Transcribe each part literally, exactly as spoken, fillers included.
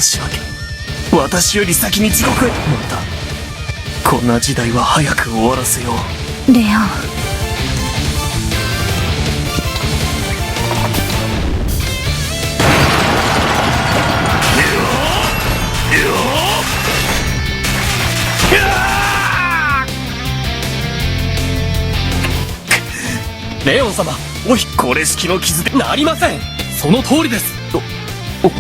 仕分け。私より先に地獄へ。また、こんな時代は早く終わらせよう。レオン。レオン様、おい、これ式の傷でなりません。その通りです。お、お、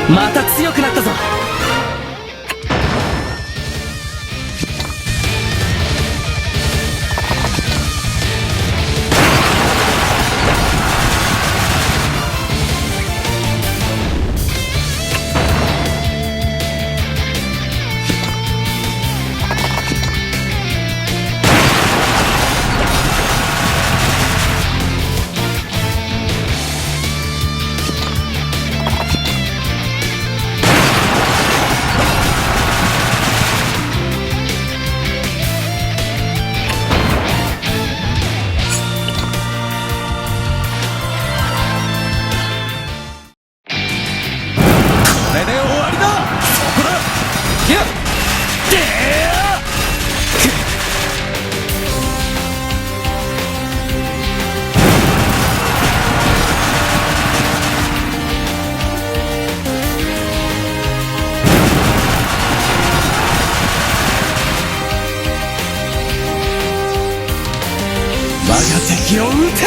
また強くなったぞ。これで終わりだ。そこだ。いや。で我が敵を討て。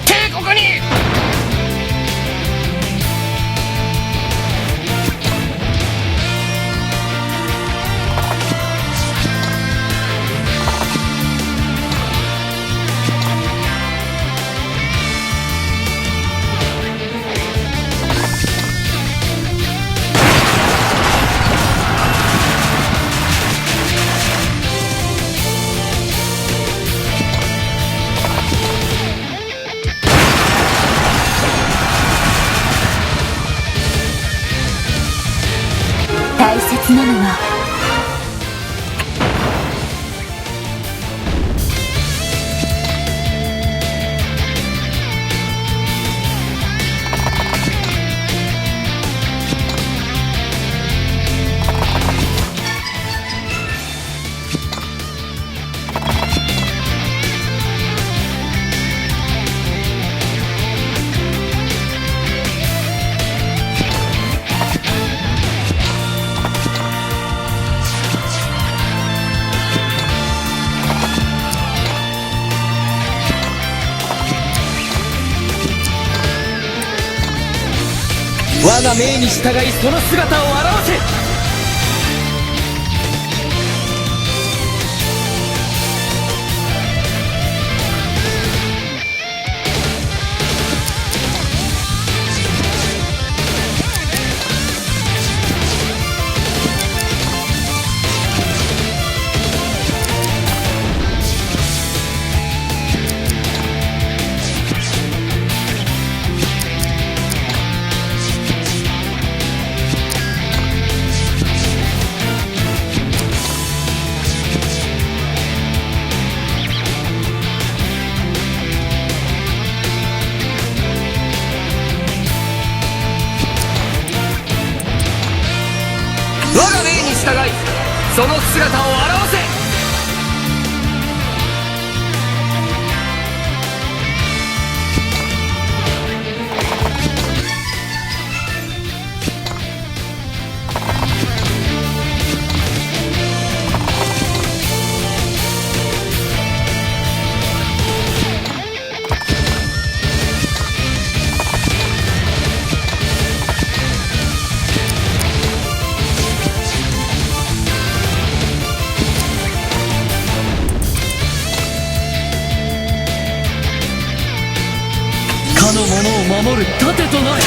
帝国に。大切なのは、我が命に従い、その姿を現せ。我が命に従い、その姿を現せ。かの者を守る盾となれ。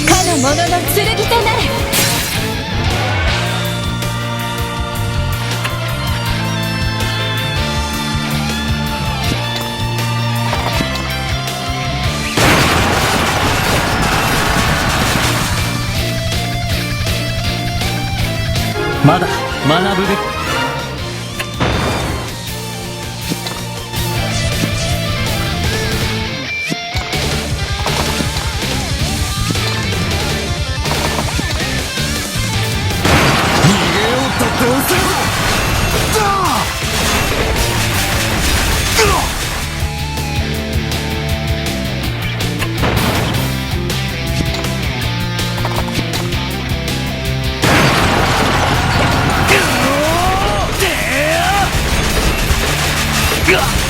かの者の剣となれ。まだ学ぶべき。逃げようったって、おせえだ。